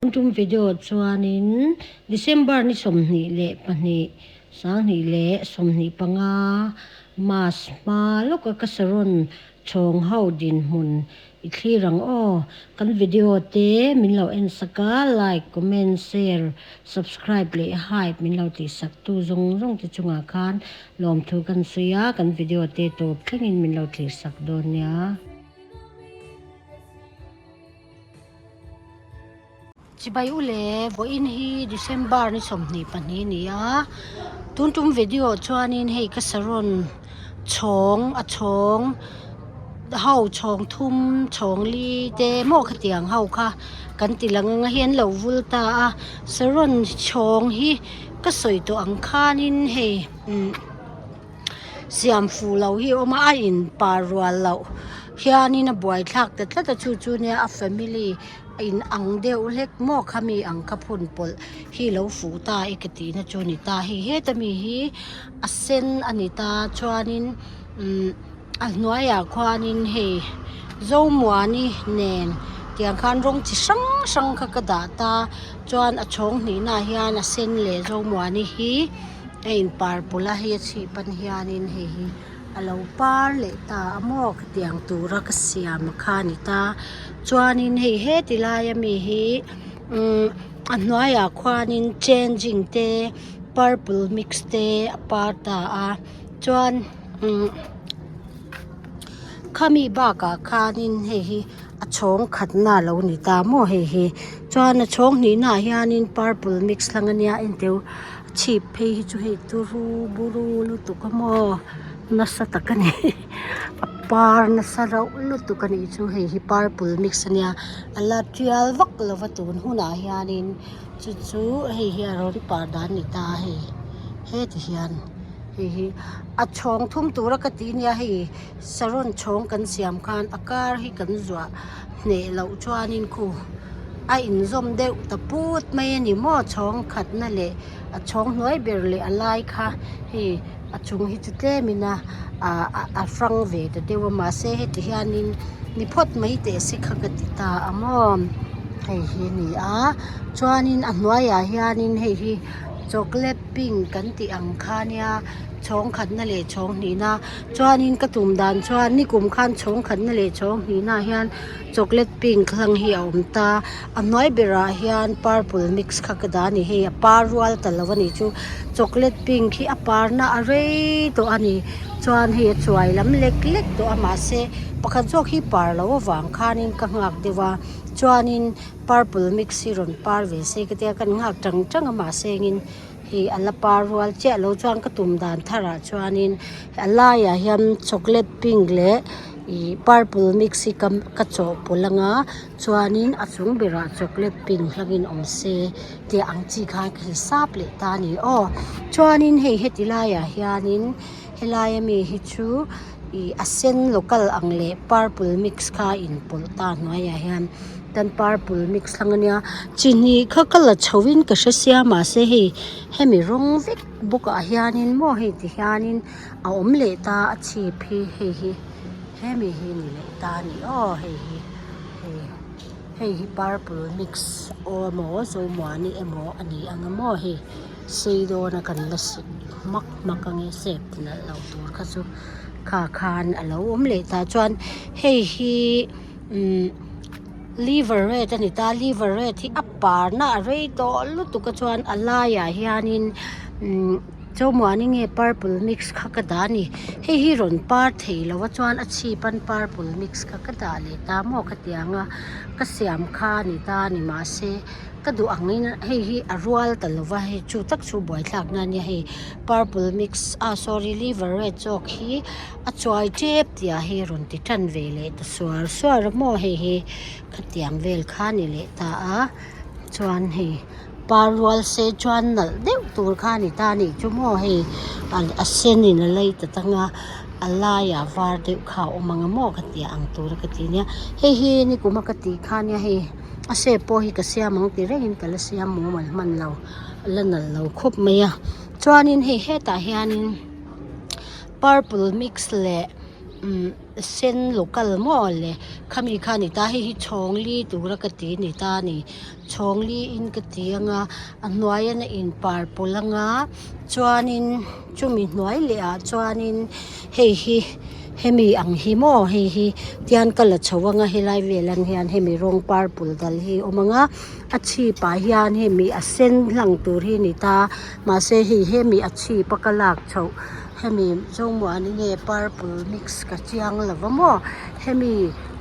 Tum video chuanin December ni 22, 2025 Mass hma lawka ka saron chhawng ho dinhmun i thlir ang aw. Kan video te min lo en sak a, like, comment, share, subscribe leh hype min lo tihsak tu zawng zawng te chungah khan lawmthu kan sawi a, kan video te tawp thlengin min lo thlir sak dawn nia. Chibai u le, vawiin hi December ni 22 a ni a, tun tum video chuanin hei ka saron chhawng a chhawng ho chhawng thum chhawng li te maw khatiang ho kha kan ti lang ang a hi an lo vul ta a, saron chhawng hi ka sawi tawh ang khanin hei umm. Siam fuh loh hi a awm a, a in par rual loh hianin a buai thlak ta tlat a, chu chu nia a family a in ang deuh hlek maw kha mi ang kha phun pawlh hi lo fuh ta e ka tihna chu a ni ta, hei heta mi hi a sen a ni ta chuanin umm a hnuaiah khuanin hei Zomuani nen tiang khan rawng chi hrang hrang kha ka dah ta chuan a chhawng hnihnaah hian a sen leh Zomuani hi. A in par pawlh a hei a chhih pan hianin hei hi a lo par leh ta a maw khatiang tura ka siam a kha a ni ta chuanin hei heti laia mi hi umm a hnuaiah khuanin changing te purple mix te a par ta a chuan umm khami bakah khanin hei hi a chhawng khatna a lo ni ta maw hei hi chuan a chhawng hnihnaah hianin purple mix hlang ania enteu chhip phei hi chu hei turu buru lutuk a maw nasa tak a ni a par nasa rauh lutuk a nih chu hei hi purple mix ania a la tial vak lo va tun hunah hianin chu chu hei hi a rawn par dan a ni ta a hei heti hian hei hi a chhawng thum tura ka tih nia hei. Saron chhawng kan siam khan a kar hi kan zuah hneh loh chuanin khu a inzawm deuh ta put mai a ni maw chhawng khatna leh a chhawng hnuai ber leh a lai kha hei a chung hi chu tlemin a ah a hrang ve ta deuh a mahse heti hianin ni phawt mai teh se kha ka ti ta a maw hei hi a ni a chuanin a hnuaiah hianin hei hi chocolate pink kan tih ang kha nia chhawng khatna leh chhawng hnihna. Chuanin ka tum dan chuan nikum khan chhawng khatna leh chhawng hnihnaah hian chocolate pink hlang hi a awm ta a hnuai berah hian purple mix kha ka dah a ni hei a par rual ta lo a nih chu chocolate pink hi a parna a rei tawh a ni chuan hei a chuai lam lek lek tawh a mahse pakhat zawk hi par loh avang khanin ka nghak deuh a chuanin purple mix hi rawn par ve se ka tia kan nghak tang tang a mahse engin. Hei a la par rual chiah lo chuan ka tum dan tharah chuanin a laiah hian chocolate pink leh ih purple mix hi ka ka chawhpawlh anga chuanin a chung berah chocolate pink hlangin awm se tih ang chi khan ka hisap leh ta a ni aw chuanin hei heti laiah hianin helai ami hi chu ih a sen local ang leh purple mix kha a inpawlh ta hnuaiah hian. Tan purple mix hlang ania chi hnih kha ka la chho in ka hre sia mahse hei hemi rawng vek bawk ah hianin maw hei ti hianin a awm leh ta a chhip hi hei hi hemi hi ni leh ta a ni aw hei hi hei hei hi purple mix aw emaw zomuani emaw a ni ang a maw hei sei dawn a kan la sik hmak hmak ang e sep ti nalh lo tur kha chu kha khan a lo awm leh ta chuan hei hi. Umm liver red a ni ta liver red hi a parna a rei tawh lutuk a chuan a laiah hianin umm chawhmuan enge purple mix kha ka dah a ni hei hi rawn par thei lo a chuan a chhip an purple mix kha ka dah leh ta maw khatiang a ka siam kha a ni ta a ni mahse. Ka duh angin hei hi a rual ta lo va hei chu tak chu buaithlak na ania hei purple mix ah sorry liver red zawk hi a chuai tep tih ah hei a rawn ti tan ve leh ta suar suar a maw hei hi khatiang vel kha a ni leh ta a chuan hei par rual se chuan nalh deuh tur kha a ni ta a nih chu maw hei a sen in a lei ta tang a a laiah var deuh kha a awm ang a maw ka tih ang tur a ka ti nia hei hi nikum a ka tih kha nia hei. A shape pawh hi ka siam ang ti rengin ka la siam mumal hman lo a la nalh lo khawp mai a chuanin hei hetah hianin purple mix leh umm. sen local maw le khami kha a ni ta hei hi chhawng li tura ka ti a ni ta a ni chhawng li in ka ti anga a hnuai a in par pawlh anga chuanin chumi hnuai leh ah chuanin hei hi hemi ang hi maw hei hi tian ka la chho anga helai vel ang hian hemi rawng purple dal hi a awm anga a chhip ah hian hemi a sen hlang tur hi a ni ta mahse hei hemi a chhip a ka lak chhoh hemi zomuani nge purple mix ka chiang lo va maw hemi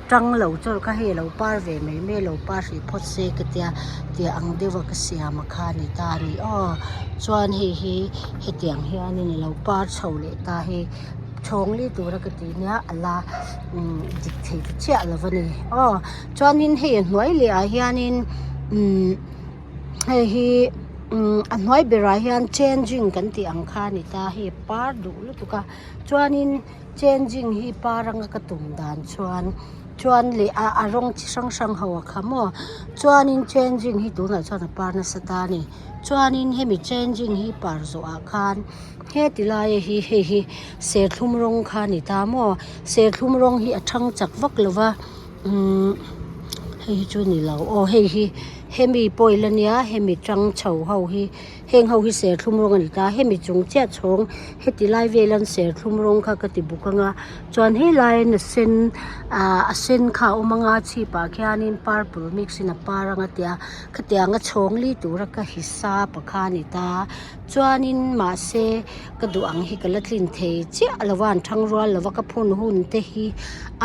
tang lo chaw kha hei alo par ve mai mai a lo par hrih phawt se ka tia tih ang deuh a ka siam a kha a ni ta a ni aw chuan hei hi hetiang hianin alo par chho leh ta hei chhawng li tura ka tih nia a la umm dik thei ta chiah lo a ni aw chuanin hei a hnuai leh ah hianin umm hei hi umm a hnuai berah hian changing kan tih ang kha a ni ta hei a par duh lutuk a chuanin changing hi par anga ka tum dan chuan chuan leh a a rawng chi hrang hrang ho a kha maw chuanin changing hi tunah chuan a par nasa ta a ni chuanin hemi changing hi par zawh ah khan heti lai hi hei hi serthlum rawng kha a ni ta maw serthlum rawng hi a thang chak vak lo va umm hei hi chu ni lo aw hei hi hemi pawh ila nia hemi tang chho ho hi heng ho hi serthlum rawng a ni ta hemi chung chiah chhawng heti lai vel an serthlum rawng kha ka ti buk anga chuan helai a sen ah a sen kha a awm anga chhip ah khianin purple mix in a par anga tia khatiang a chhawng li tura ka hisap a kha a ni ta chuanin mahse ka duh ang hi ka la tlin thei chiah lo va an thang rual lo va ka phun hun te hi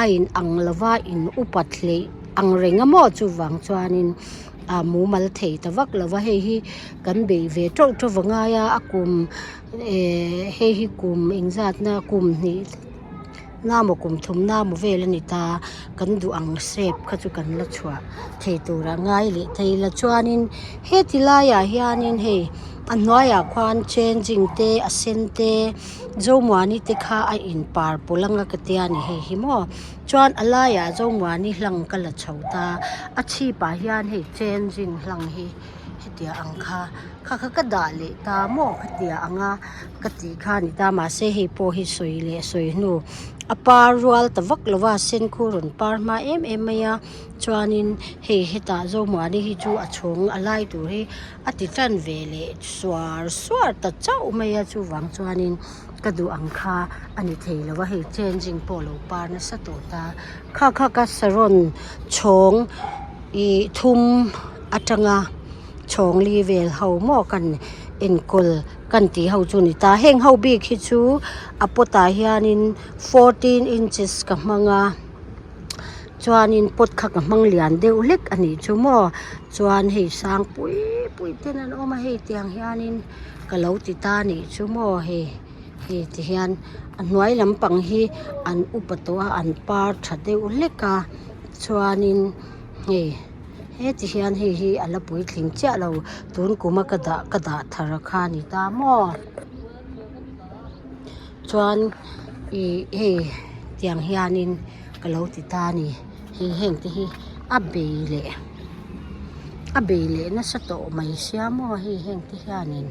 a in ang lo va in upat hleih ang reng a maw chuvang chuanin a mumal thei ta vak lo va hei hi kan beih ve teuh teuh a ngai a a kum eh hei hi kum engzat na kum hnih na maw kum thum na maw vel a ni ta kan duh ang shape kha chu kan la chhuah thei tur a ngai leh thei la chuanin heti laiah hianin hei a hnuaiah khuan changing te a sen te zomuani te kha a in par pawlh anga ka tia ni hei hi maw chuan a laiah zomuani hlang ka la chho ta a chhip ah hian hei changing hlang hi hetiang ang kha kha kha ka dah leh ta maw khatiang anga ka tih kha a ni ta mahse hei pawh hi sawi leh sawi hnu a par rual ta vak lo va a sen khu rawn par hma em em mai a chuanin hei hetah zomuani hi chu a chhawng a lai tur hi a ti tan ve leh suar suar ta chauh mai a chuvang chuanin ka duh ang kha a ni thei lo a hei changing pawh a lo par nasa tawh ta kha kha ka saron chhawng ih thum atanga chhawng li vel ho maw kan enkawl kan tih ho chu a ni ta heng ho bik hi chu a pot ah hianin fourteen inches ka hmang a chuanin pot kha ka hmang lian deuh hlek a nih chu maw chuan hei sang pui pui ten an awm a hei tiang hianin ka lo ti ta a nih chu maw hei hei ti hian a hnuai lampang hi an upa tawh a an par tha deuh hlek a chuanin hei heti hian hei hi a la puitling chiah lo tun kum a ka dah ka dah thar a kha a ni ta maw chuan ih hei tiang hianin ka lo ti ta a ni hei heng te hi a bei leh a bei leh nasa tawh mai sia maw hei heng te hianin.